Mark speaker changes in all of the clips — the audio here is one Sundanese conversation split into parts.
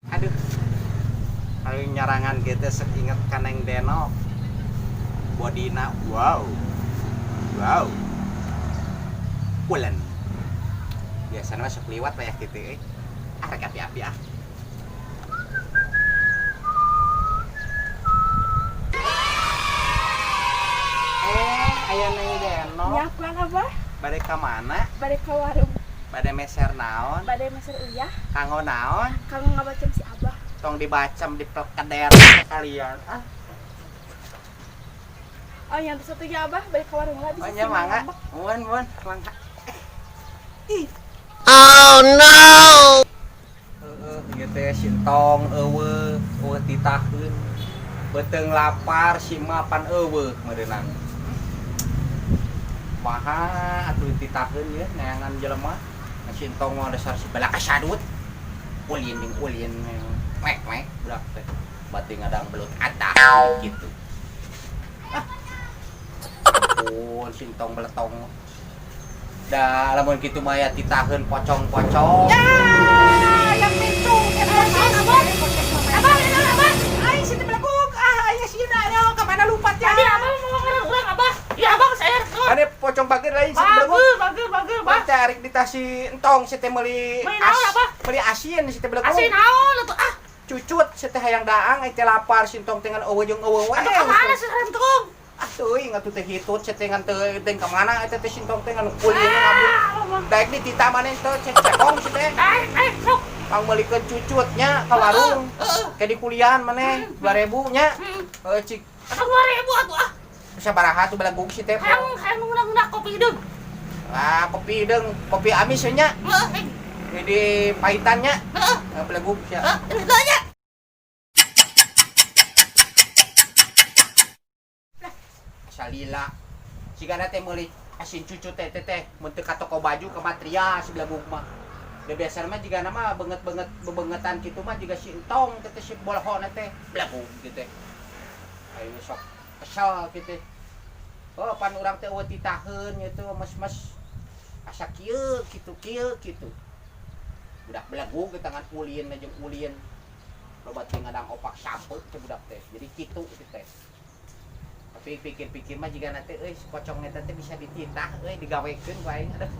Speaker 1: Aduh. Paling nyarangan gitu sok inget ka Neng Denok. Bodina wow. Wow. Pulen. Biasanya mah sok liwat lah ya gitu euy. Ah rek api-api ah. Eh, aya Neng Denok.
Speaker 2: Nya pulang Abah,
Speaker 1: Bade ka mana?
Speaker 2: Bade ka warung,
Speaker 1: Bade meser naon?
Speaker 2: Bade meser uyah,
Speaker 1: Kanggo naon?
Speaker 2: Kanggo ngabacem si Abah.
Speaker 1: Tong dibacem dipelkeder kalian. Ah,
Speaker 2: Oh, yang satunya Abah, bade ka warung lah bisa
Speaker 1: oh nya
Speaker 2: sih
Speaker 1: mangga.
Speaker 2: ngambek.
Speaker 1: Muhun, muhun, mangga. Ih.
Speaker 3: Oh no!
Speaker 1: Heeh, ieu teh sintong eueuh, eueuh titaheun. Beuteung lapar si mah pan eueuh meureunang. Maha atuh titaheun ye neangan jelema. Nah, sintong mah dasar si balak kasadut. Ulin jeung ulin mek mek budak teh. Bati ngadang belut atah gitu. Ah. Ampun sintong beletong. Da lamun kitu mah ya titaheun pocong-pocong.
Speaker 2: Yang mencung, Abah, Abah, Abah.
Speaker 1: Ai si teh belaguk. Ah, aya sieun aya ka mana lumpat ya?
Speaker 4: Tadi abah mau ngomong urang abah. Ya abah saya.
Speaker 1: Ane pocong bager lain si teh belaguk.
Speaker 4: Bager, bager, bager, bah.
Speaker 1: Tarik di tas si entong si teh meuli
Speaker 4: Meuli naon, Abah?
Speaker 1: Meuli asin si teh belaguk.
Speaker 4: Asin naon atuh ah.
Speaker 1: Cucut si teh hayang daang ai teh lapar si entong teh ngan eueuh jeung eueuh we.
Speaker 4: Atuh ka mana sih entong?
Speaker 1: Ah teuing atuh teh hitut si teh ngan teu teh ka mana eta teh si entong teh ngan ulin ngabur. Daek di tita maneh teh cek cekong si teh.
Speaker 4: Eh, eh, sok.
Speaker 1: Pang meulikeun cucutnya ka warung. Ke di kuliahan maneh 2000 nya. Heuh cik.
Speaker 4: Atuh 2000 atuh ah.
Speaker 1: Sabaraha tuh belaguk si teh.
Speaker 4: Hayang hayang ngundang-ngundang kopi hideung.
Speaker 1: Ah, kopi deung, kopi amis we nya.
Speaker 4: Heeh,
Speaker 1: Di pahitannya.
Speaker 4: Heeh.
Speaker 1: Belaguk sia.
Speaker 4: Heeh, geus nya.
Speaker 1: Salila. Sigana teh meuli asin cucu teh teh teh mun teu ka toko baju ke material si belaguk mah. Da biasana mah jigana mah beungeut-beungeut bebeungetan kitu mah jiga si entong teh teh si bolehona teh belaguk kitu teh. Ayeuna sok kesel kitu. Oh, pan urang teh eueuh titaheun gitu mes-mes asa kieu kitu kieu kitu. Budak belaguk ge tangan ulin jeung ulin. Loba teh ngadang opak sampe teh budak teh. Jadi kitu kitu teh. Tapi pikir-pikir mah jika nanti euy si pocong eta teh bisa dititah euy digawekeun ku aing aduh.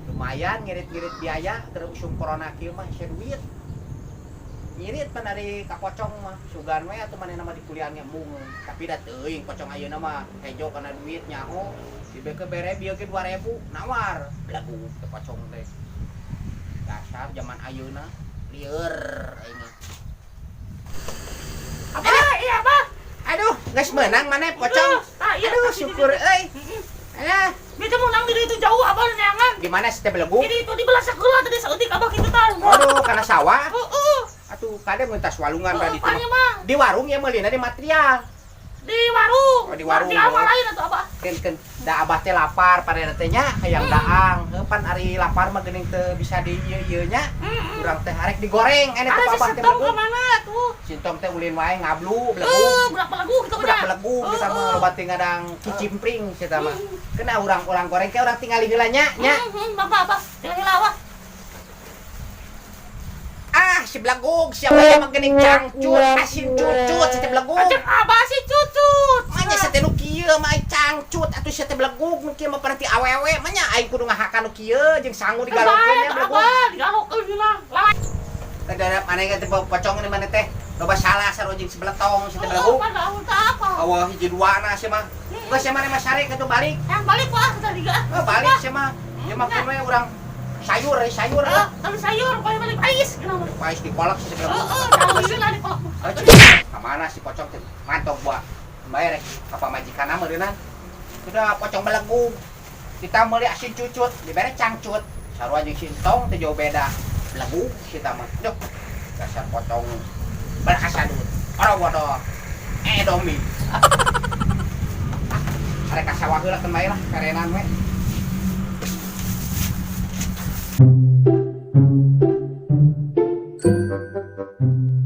Speaker 1: Lumayan ngirit-ngirit biaya keur usum corona kieu mah hese duit. Ngirit pan ari ka pocong mah sugan we atuh manehna mah di kuliahnya embung. Tapi da teuing pocong ayeuna mah hejo kana duit nyaho dibeke bere bieu ge 2000 nawar belagu teh pocong teh. Dasar zaman ayeuna lieur aing mah.
Speaker 4: Abah, iya abah.
Speaker 1: Aduh, geus meunang maneh pocong.
Speaker 4: Ah, iya.
Speaker 1: Aduh, syukur euy. Alah,
Speaker 4: Dia teh menang di itu jauh abah neangan.
Speaker 1: di mana si teh beleguk?
Speaker 4: Jadi itu di belah sekolah tadi saeutik abah kitu tah.
Speaker 1: Aduh, kana sawah.
Speaker 4: Heeh.
Speaker 1: Atuh kade mun tas walungan
Speaker 4: Heeh,
Speaker 1: tadi
Speaker 4: pan mah.
Speaker 1: Di warung ya meulina di material.
Speaker 4: Di warung.
Speaker 1: Oh, di warung.
Speaker 4: Di awal lain atuh abah.
Speaker 1: Keun keun da abah teh lapar pada teh nya hayang daang. Heuh pan ari lapar mah geuning teu bisa di ieu-ieu nya. Urang teh arek digoreng ene
Speaker 4: Ada
Speaker 1: teh
Speaker 4: si
Speaker 1: abah teh
Speaker 4: sentong ka
Speaker 1: beleguk.
Speaker 4: mana tuh?
Speaker 1: Sintong teh ulin wae ngablu beleguk.
Speaker 4: Eh, budak belegu kitu
Speaker 1: Budak beleguk kita mah loba teh ngadang kicimpring kita mah. Kena urang-urang goreng ke urang tingali heula nya nya.
Speaker 4: Bapak, abah. Tinggal heula abah.
Speaker 1: Ah, si beleguk siapa yang mah geuning cangcut, asin cucut si teh beleguk.
Speaker 4: Acek abah si cucut.
Speaker 1: Manya si teh nu kieu mah ai cangcut atuh si teh beleguk nu kieu mah pernah ti awewe mah nya aing kudu ngahakan nu kieu jeung sangu digalokeun nya beleguk.
Speaker 4: Abah, digalokeun heula. Lah.
Speaker 1: Teh maneh teh pocong ini maneh teh loba salah sarua jeung si beletong si teh beleguk.
Speaker 4: Apa?
Speaker 1: Awa hiji dua na sia mah. Geus sia maneh mah sare kitu balik.
Speaker 4: Yang balik wah kita liga.
Speaker 1: Oh, balik sia mah. Ieu mah keun we urang sayur eh, sayur
Speaker 4: Eh,
Speaker 1: lah.
Speaker 4: kalau sayur balik balik pais kenapa?
Speaker 1: Pais dikolak si teh beleguk.
Speaker 4: Heeh, kalau ini lah dikolak.
Speaker 1: Oh, cik. Ka mana si pocong teh? Mantap buah. Bayar eh ka pamajikanna meureunnan. Sudah pocong beleguk. Kita meuli asin cucut, dibere cangcut. Sarua jeung si entong teh jauh beda. Beleguk si ta mah. Duh. Dasar pocong berkasadut. Orang bodoh. Eh domi. Arek ka sawah heula keun bae lah karenan we.